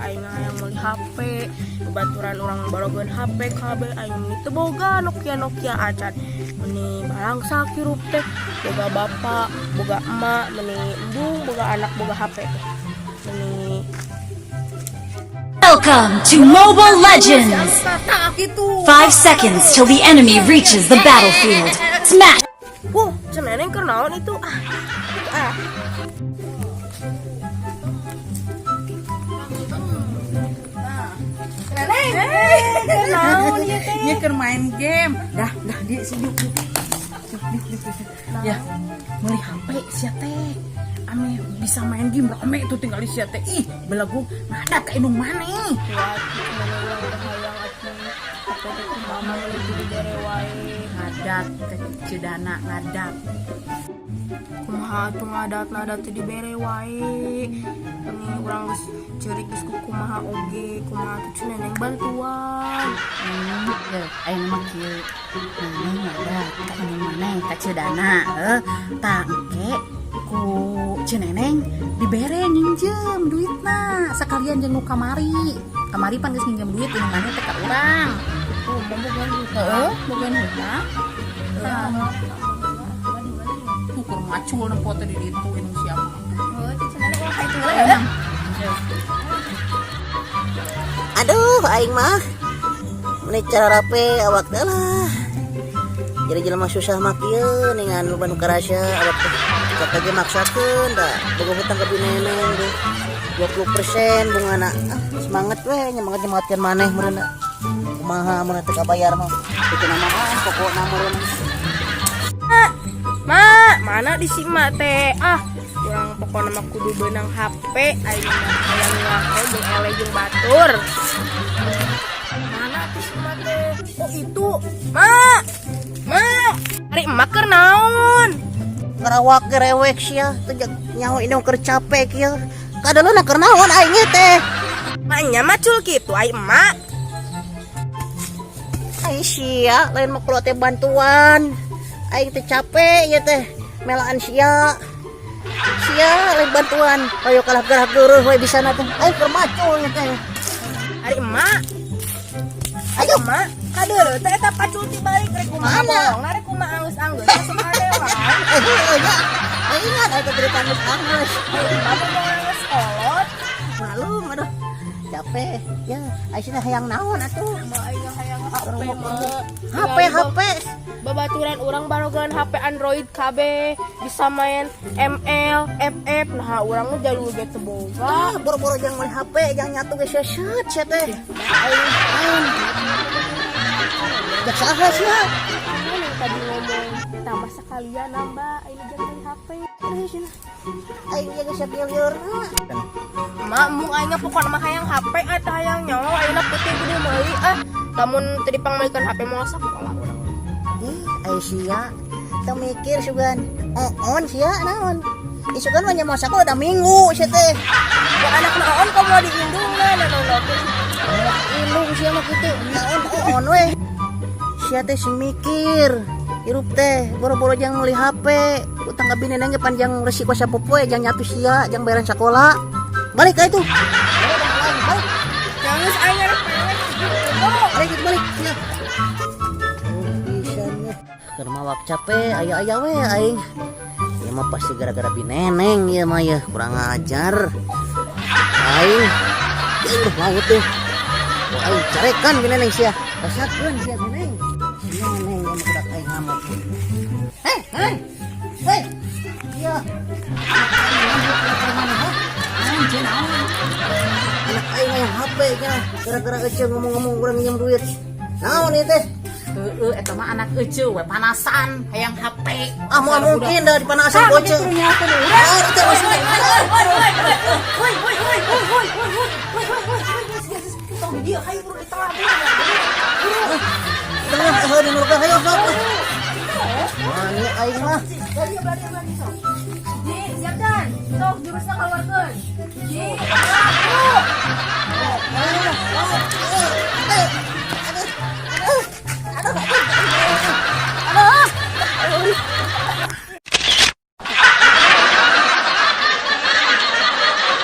Aing hayang meuli HP, babaturan urang barogeun HP kabeh, aing meni teu boga Nokia Nokia acan. Meni balangsak hirup teh, boga bapak, boga emak, meni embung boga anak boga HP teh. Meni Welcome to Mobile Legends! Tah gitu. 5 seconds till the enemy reaches the battlefield. Smash! Wuh, ceneneng keur naon itu ah? Itu ah. Ceneneng, keur naon ieu teh? Ieu keur main game. Dah, dah dia sejuk. Ya, meuli HP sia teh. Ame bisa main game rame itu tinggal sia teh. Ih, belagu ngadat ka indung maneh. Wah, ceneneng urang teh hayang atuh HP teh kumaha meuli dibere wae. Ngadat ke Cedana ngadat. Kumaha atuh ngadat-ngadat teh dibere wae. Ini urang geus ceurik geus kumaha oge, kumaha atuh ceneneng bantuan. Ya, aing mah kieu. Maneh ngadat ka indung maneh ka Cedana, heuh. Tah engke ku Ceneneng dibere nginjem duitna sekalian jeung nu kamari. Kamari pan geus nginjem duit indung maneh teh ka urang. Oh, boga hutang. Heeh, boga hutang. Tah. Ukur macul nempo teh di ditu indung siapa. Oh, itu ceneneng urang ka itu heula. Aduh, aing mah meni carape awak teh lah. Jadi jelema susah mah kieu ningan loba nu karasa awak teh. Kata ge maksakeun da boga hutang ka bineneng deh. 20% bungana. Ah, semangat we nyemangat nyemangatkeun maneh meureun. Kumaha mun teu kabayar mah. Itu nama mah pokokna meureun. Ma, mana di si mak teh? Ah, urang pokokna mah kudu beunang HP, aing mah hayang ngako jeung ele jeung batur. Mana tuh si mak teh? Oh, itu. Ma. Ma. Ari emak keur naon? Ngarawak gerewek sia teu nyaho indung keur capek kieu. Kadaleuna keur naon aing teh? Maknya macul kitu ai emak. Ai sia lain mah kulo teh bantuan. Aing teh capek ya teh melaan sia. Sia lain bantuan. Ayo kalah gerak geureuh we bisa na teh. Aing keur macul ya teh. Ari emak. Ayo. Emak, kadeuleu teh eta pacul ti balik rek kumaha Mana? Bolongna rek kumaha anggeus-anggeus masuk arewa. Eh heueuh nya. Aing ingat aing teh cerita geus anggeus. Emak mau geus kolot. Malum aduh. Capek. Ya, aing teh hayang naon atuh? Emak aing hayang HP emak. HP HP. Babaturan urang barogan HP Android KB bisa main ML, FF. Nah, urang mah jadul ge teu boga. Ah, boro-boro jang meuli HP jang nyatu ge seset sia teh. Aing naon? Jak saha sia? Kan yang tadi ngomong tambah sekalian nambah ini jang beli HP. Aduh, sia. Aing ge geus lieur-lieurna. Mak mung aing mah pokona mah hayang HP atah hayang nyawa ayeuna peuting kudu meuli ah. Lamun teu dipangmeulikeun HP moal sakola urang. Ih, ai sia. Teu mikir sugan. Oon sia naon? Ih, sugan mah nya moal sakola da minggu sia teh. Ya anak naon komo di indungna naon oge. Indung sia mah kitu. Naon oon we. Sia teh sing mikir. Hirup teh boro-boro jang meuli HP. Utang ka bineneng ge panjang resiko sapopoe jang nyatu sia jang bayaran sakola. Balik ka itu. Balik. Jangan aing rek pengen. Balik itu balik sia. Oh, pisannya. Keur mawak capek aya-aya we aing. Ya mah pasti gara-gara bineneng ya mah ya kurang ajar. Aing. Aing mau tuh. Wah, aing carekan bineneng sia. Rasakeun sia bineneng. Bineneng yang budak aing ngamuk. Hei, hei. Hei. Iya. Anjir naon? Anak aing hayang HP nya gara-gara ece ngomong-ngomong urang nginjem duit. Naon ieu teh? Heeh, eta mah anak ece we panasan hayang HP. Ah, moal mungkin dah dipanasan ku ece. Ah, itu maksudnya. Woi woi woi woi woi woi woi woi woi woi woi tong di dieu hayu buru di tengah buru. Tengah heuh di nurga hayo sok. Wah, ini aing mah. Belah dia, belah dia, belah dia, sok. Ji, siap dan. Sok jurusnya keluarkeun. Ji.